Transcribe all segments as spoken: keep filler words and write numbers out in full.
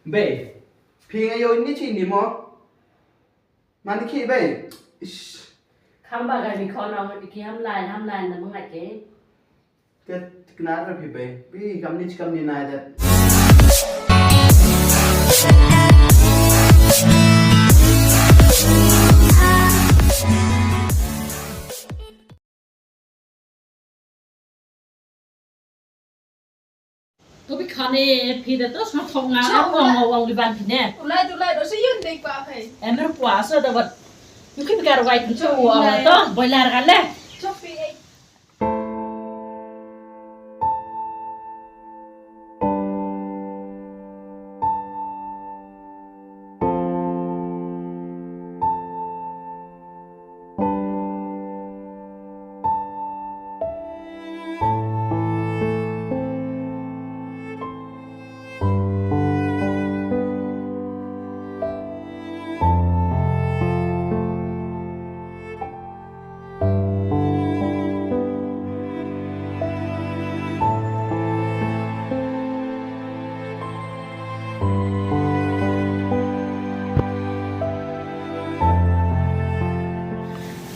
Bei, phi nga ïoh ni chi ni mo. Man ki bei. Ish. Kham ba ga ni khon ong ki ham lai, ham lai na mangai ke. Te knar ra phi bei. Phi kam ni chi kam ni nai de. To bi khane phi da to sma thong nga Chok, ong ong ong li ban phi ne. Ulai ulai do se yun dei kwa phai. Em er kwa so da wat. Yu ki bi kar wai phi cho wa to boiler kan le. Chok phi ei.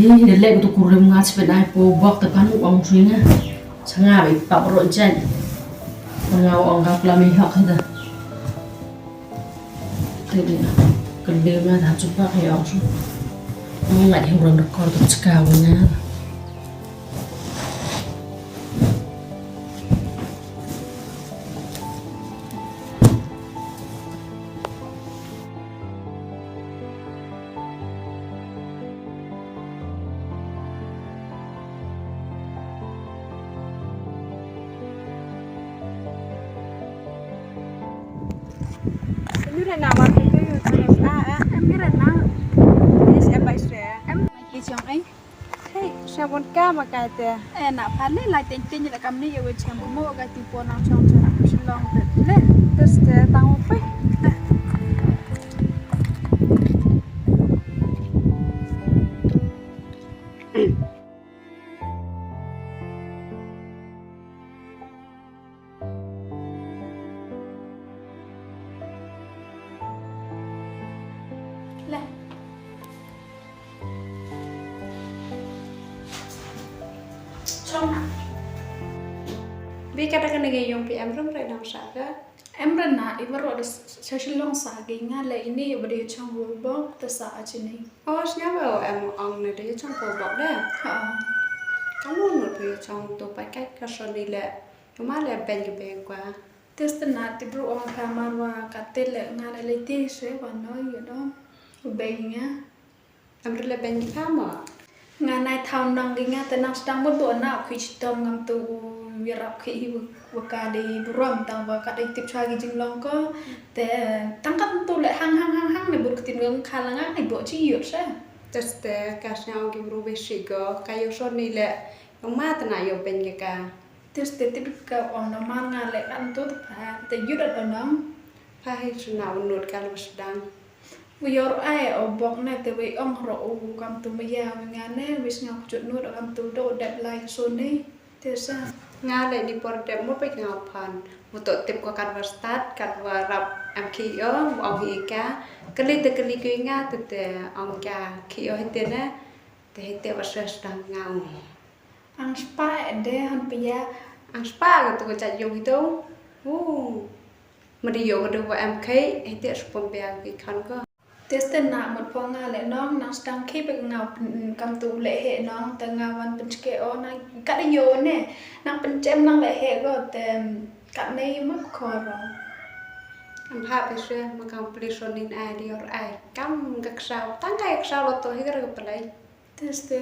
Hi, de lek tu kurim nga sipet ai po bok te kan ong sui nga. Sanga bi pap ro jan. Nga ong ka klam i hok hida. Te de. Kende ma da chupa ka ong sui. Nga hi ram de kor tu chka wa nga. Em ni rena wa ke ke yu tulis a a em ni rena. Yes, em bai sre. Em ki chong ai. Hey, sabon ka ma kai te. Eh, na pale lai teng teng la kam ni ye we chem mo ga ti po na chong chong. Shilong te le. Tes te tang pe. Le. Chong. Bi kata kane ga yung pi em rum re dang sa ka. Em rena i baroh da sa Shillong sa gi nga le ini ba dei chong bu bok ta sa a chini. Oh, snya ba em ong ne dei chong bu bok de. Ha. Kamu nu dei chong tu pakai ka soni le. Cuma le ben ke ben kwa. Tes tena ti bru ong ka marwa ka te le nga le le ti se wa no you know. U ben nga. Em rila ben ki pha mo. Nga nai thaw nong gi nga te nang sdang mut bo na khwi chitom ngam tu u yarap khi hi wa ka dei burom tang wa ka dei tip chwa gi jinglong ko. Te tang kat tu le hang hang hang hang ne bur ktin ngam khala nga nai bo chi yut sa. Tes te ka snya ong ki bru be shi go ka yo so ni le. Ong ma te na yo ben gi ka. Tes te tip ka ong no mar nga le kan tu te pha te yut at onong. Pha hi sna unut ka lo sdang. Wi yor ai o bok ne te wi ong ro u kam tu maya wi nga ne wi sngaw kjut nut o kam tu do dep lai so ne. Te sa. Nga le ni por dep mo pe nga phan. Mo to tip ko kan wa start kan wa rap am ki o ong hi ka. Kali te kali ki nga te te ong ka ki o hi te ne. Te hi te wa sa stang nga u. Ang spa e de han pia. Ang spa ka tu ka chat yong hi tu. Hu. Ma di yo ka do wa am kai hi te supom pia ki khan ko. Tes te na mut pho nga le nong nang sdang khei pek nga kam tu le he nong te nga wan pynchke o nang ka de yo ne nang pynchem nang le he go te ka ne ma khor. Am ha pe se ma kam pli so nin ai di or ai kam ga ksau tang kai ksau lo to hi ga ga plai. Tes te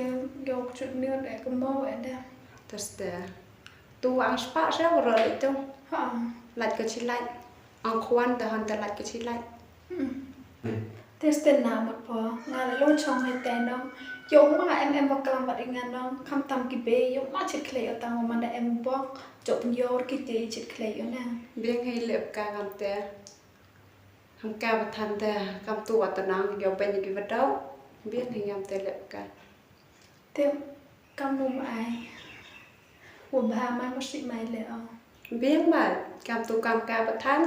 yo kchut ni o de ka mo e de. Tes te. Tu ang spa se ro le tu. Ha. Lait ka chi lait. Ang khwan te han te lait ka chi lait. Tes te na mut pho nga la lo chong hai te nong. Yo ma em em ba klam ba ringa nong kham tam ki be yo ma chit khlei o tang ma da em bok. Chok pun yor ki te chit khlei o na. Biang hai lep ka ngam te. Ham ka ba than te kam tu wa ta nang yo ben ki ba dau. Biang hai ngam te lep ka. Te kam nu ma ai. Wa bha mai ma sih mai le o. Biang ba kam tu kam ka ba than.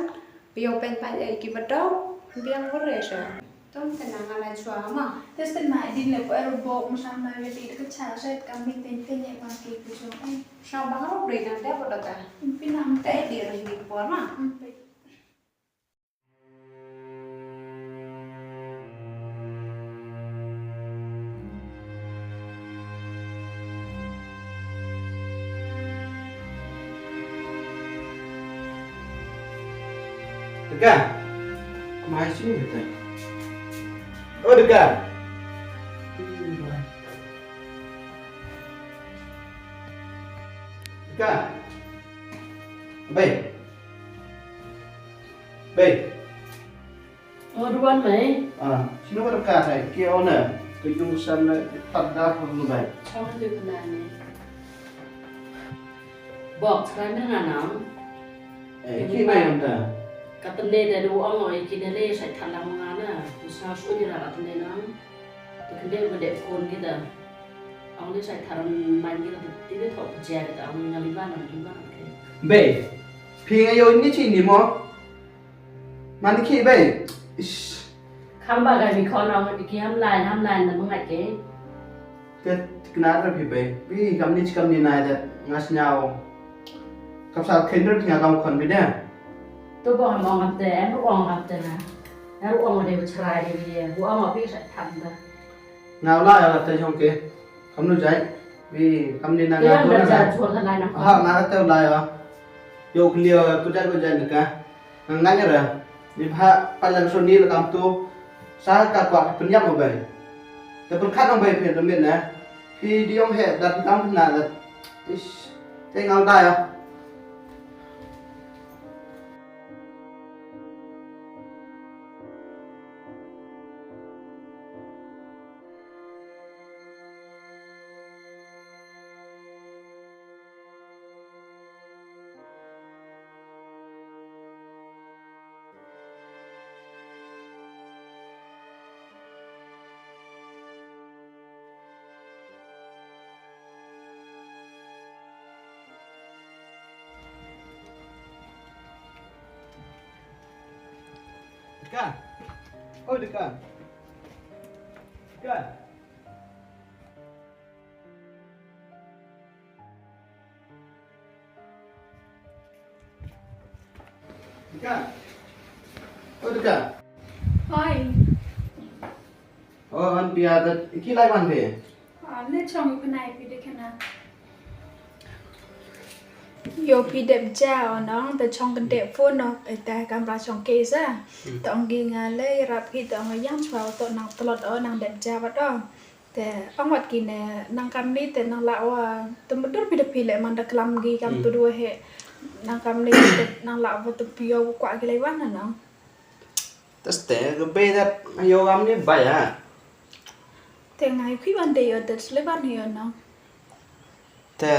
Phi ïoh pynpaw ïa ki ba dei biang ba re sha. Tom tena nga la chwa ma. Te tena i din le ko er bo mo sam na re ti ka cha sa ka mi ten ten ye ma ki ku chong ai. Sha ba nga ro bre na te bo da ta. Phi nam te di ri di por ma. Deka. Mai sini kita. Oh, Deka. Deka. Babe. Babe. Oh, Duan mai. Ah, sino ka dekat ai? Ki ona. Ke jung san na tad dah perlu bai. Sama tu kena ni. Bok, sekarang ni nganang. Eh, ki bai anta. Katne dah dua orang, eh, kini le saya thalang ngana. Usaha sudah lah katne nang. Te kyndiah ba dep khun kita. Ong dei sa tharam man kita te te thok ja kita ong ngali ban ngali ban ke. Bei. Phi nga yo ni chi ni mo. Man ki bei. Ish. Kham ba ga ni khon ong ki ham lai ham lai na mangai ke. Te kna ra phi bei. Phi kam ni chi kam ni nai da ngas nyao. Kam sa khen ra phi nga kam khon bi da. To bo ham ong kam te em ong kam te na. Nga ruh ong dei ba chrai dei ba ye. Ruh ong phi sa tham da. Nga u lai la te jong ke. Kam nu jai. Wi kam ni na nga bu na. Ha nga te u lai wa. Yo clear ku jai ku jai na ka. Nga nga ra. Ni bha pa lang so ni la kam tu. Sa ka kwa pynjam ba bai. Te pyrkhat ong bai phi da mit na. Phi di ong he dat kam na dat. Ish. Te nga u lai wa. Deka. Oh, Deka. Deka. Deka. Oh, Deka. Oi. Oh, an pia dat ki lai man be. Ah, ne chong pynai pi de kana. Yo phi dep ja o nong, te chong kan dep phone no, eh, te kamra chong ke sa. Hmm. Te ong gi nga le rap ki te ong yang chwa to nang tlot o nang dep ja wat o. Te ong wat ki ne nang kam ni te nang la wa te mudur phi de phi le man da klam gi kam tu dua he. Nang kam ni te nang la wa te pio kwa ki le wan na nong. Te ste ke be dat yo kam ni ba ya. Te ngai phi wan de yo te le wan yo nong. Te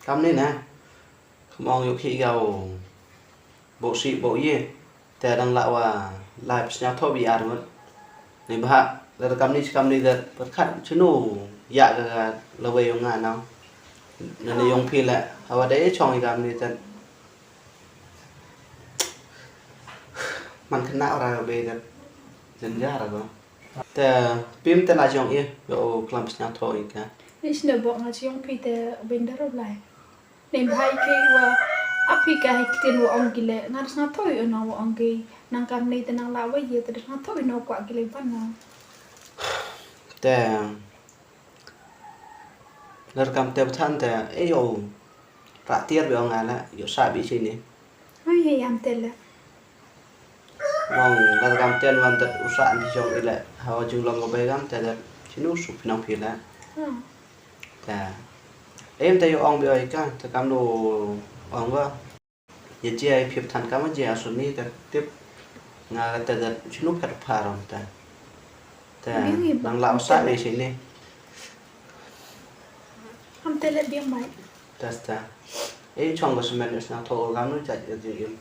kam ni na. Ka mong ïoh khih ïa u. Bok sih bok ïe. Te dang lah wa lai psngiaw thoh bi ar ngut. Ni bha da kam ni kam ni da pyrkhat chinu ïa ka lawei ïong nga nang. Na ni ïong phi la hawa da e chong i kam ni te. Man kena ora be da. Jen jar ba. Te pim te la jong i yo klam psngiaw thoh i ka. Ni sne bok nga jong phi te binder lai. Nen bha ïa ki wa ap ïa ka hi ktien wa ong ki le ngan sngewthuh ïa u nong wa ong ki nang kam ni te nang la wa ïa te sngewthuh ïa u nong kwah ki le ban nong. Te lar kam te bthan te e yo ra tiar bi ong ala yo sa bi sini. Ai ïa yam te le. Mong la kam ten wan tat u sa an jong i le ha wa jing long ko bai kam te dat chinu su phi nong phi le. Hmm. Ta em te yo ong bi oi ka te kam lo ong wa. Ye je ai phi than kam je a su ni te tip nga te dat chinu pher pha rom ta. Ta nang la u sa ni si ni. Am te le biang mai. Ta sta. E chong ba semen sna tho gam nu jat jat jing im.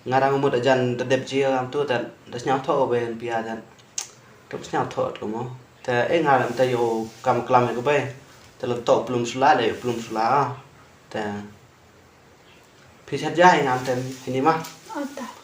Nga rang mut ajan da dep ji gam tu da da sñiaw tho ba en pia da. Tup sñiaw tho ko mo. Ta e nga ram ta yo kam klam ko bai. Ta la to plum sula le plum sula. Ta. Phi shet ja ïa nga, ym tem, hynrei ma. Oh, ta.